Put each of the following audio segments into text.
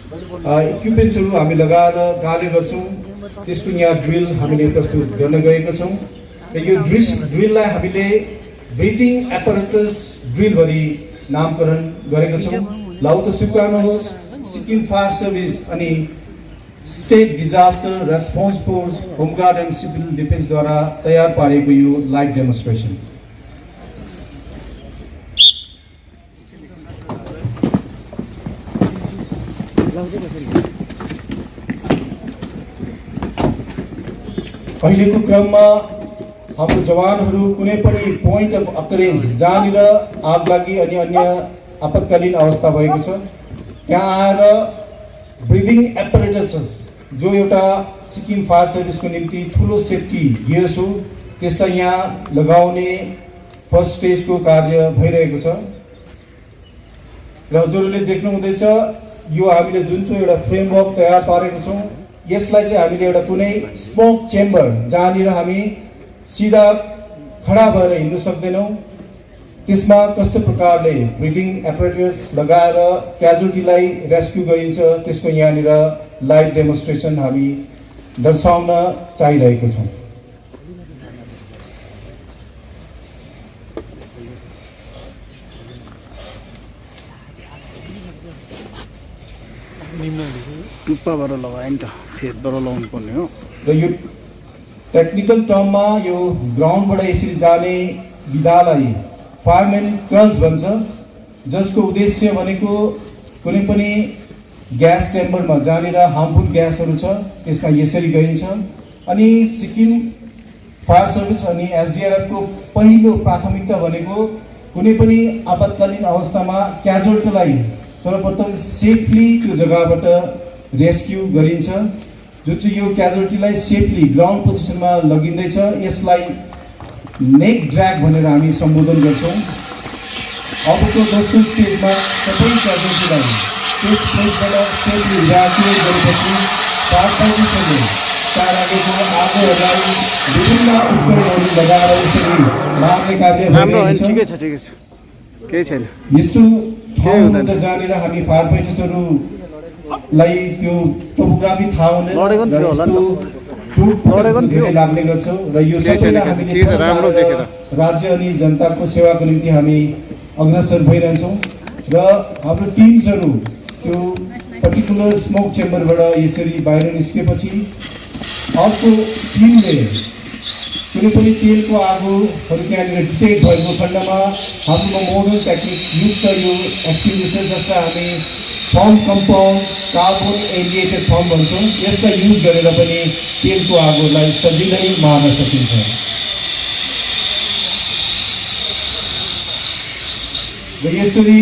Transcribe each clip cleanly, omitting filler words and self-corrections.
इक्विपमेन्ट्सहरू हामी लगाएर कार्य गर्छौँ। त्यसको यहाँ ड्रिल हामीले प्रस्तुत गर्न गएका छौँ र यो ड्रिललाई हामीले ब्रिदिङ एपरेटस ड्रिल भनी नामकरण गरेका छौँ। लाउत शुभकामना सिक्किम फायर सर्भिस अनि state disaster response force home guard and civil डिफेन्सद्वारा तयार पारेको यो लाइभ डेमोन्स्ट्रेसन। अहिलेको क्रममा हाम्रो जवानहरू कुनै पनि पोइन्ट अफ अकरेन्स जहाँनिर आगलागी अनि अन्य आपतकालीन अवस्था भएको छ त्यहाँ आएर ब्रिदिङ एपरेटसेस जो एउटा सिक्किम फायर सर्भिसको निम्ति ठुलो सेफ्टी गियर्स हो त्यसलाई यहाँ लगाउने फर्स्ट स्टेजको कार्य भइरहेको छ र हजुरहरूले देख्नुहुँदैछ यो हामीले जुन चाहिँ एउटा फ्रेमवर्क तयार पारेको छौँ यसलाई चाहिँ हामीले एउटा कुनै स्मोक चेम्बर जहाँनिर हामी सिधा खडा भएर हिँड्नु सक्दैनौँ त्यसमा कस्तो प्रकारले ब्रिदिङ एपरेटस लगाएर क्याजुअल्टीलाई रेस्क्यु गरिन्छ त्यसको यहाँनिर लाइभ डेमोन्स्ट्रेसन हामी दर्शाउन चाहिरहेको छौँ। टुप्पाबाट लगायो नि त फेदबाट लगाउनु पर्ने हो र यो टेक्निकल टर्ममा यो ग्राउन्डबाट यसरी जाने विधालाई फायरम्यान क्रन्च भन्छ जसको उद्देश्य भनेको कुनै पनि ग्यास चेम्बरमा जहाँनिर हार्मफुल ग्यासहरू छ त्यसमा यसरी गइन्छ अनि सिक्किम फायर सर्भिस अनि एसडिआरएफको पहिलो प्राथमिकता भनेको कुनै पनि आपतकालीन अवस्थामा क्याजुअल्टीलाई सर्वप्रथम सेफली त्यो जग्गाबाट रेस्क्यु गरिन्छ। जुन चाहिँ यो क्याजुअल्टीलाई सेफली ग्राउन्ड पोजिसनमा लगिँदैछ यसलाई नेक ड्र्याग भनेर हामी सम्बोधन गर्छौँ। अबको दोस्रो स्टेजमा सबै क्याजुअल्टीलाई त्यस प्लेसबाट सेफली इभ्याकुएट गरेपछि फायर फाइटर्सहरूले लागेको आगोहरूलाई विभिन्न उपकरणहरू लगाएर यसरी मार्ने कार्य भइरहेको छ। केही छैन यस्तो ठाउँमा जहाँनिर हामी फायर फाइटर्सहरूलाई त्यो टोपोग्राफी थाहा हुँदैन धेरै लाग्ने गर्छ र यो सबैलाई हामीले राज्य अनि जनताको सेवाको निम्ति हामी अग्रसर भइरहन्छौँ र हाम्रो टिम्सहरू त्यो पर्टिकुलर स्मोक चेम्बरबाट यसरी बाहिर निस्केपछि अर्को टिमले कुनै पनि तेलको आगोहरू त्यहाँनिर डिटेक्ट भएको खण्डमा हाम्रोमा मोडर्न टेक्निक युक्त यो एक्सटिङ्ग्विसर जसलाई हामी form compound carbon aerated form भन्छौँ यसलाई युज गरेर पनि तेलको आगोलाई सजिलै मार्न सकिन्छ। र यसरी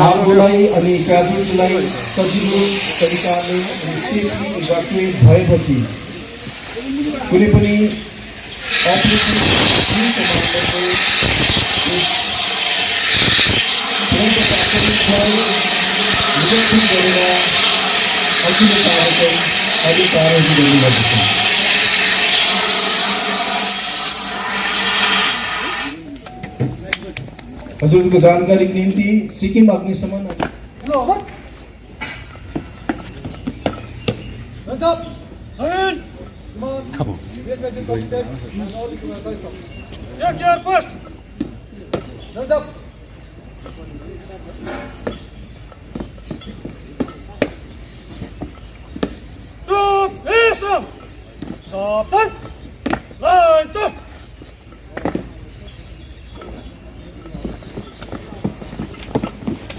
आगोलाई अनि क्याजुअल्टीलाई सजिलो तरिकाले अनि सेफली इभ्याकुएट भएपछि कुनै पनि अपरेसन गरेर अघिल्लो कार्यक्रम अलिक कार्यहरू गर्ने गर्दछौँ। हजुरको जानकारीको निम्ति सिक्किम अग्निशमन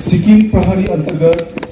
सिक्किम प्रहरी अन्तर्गत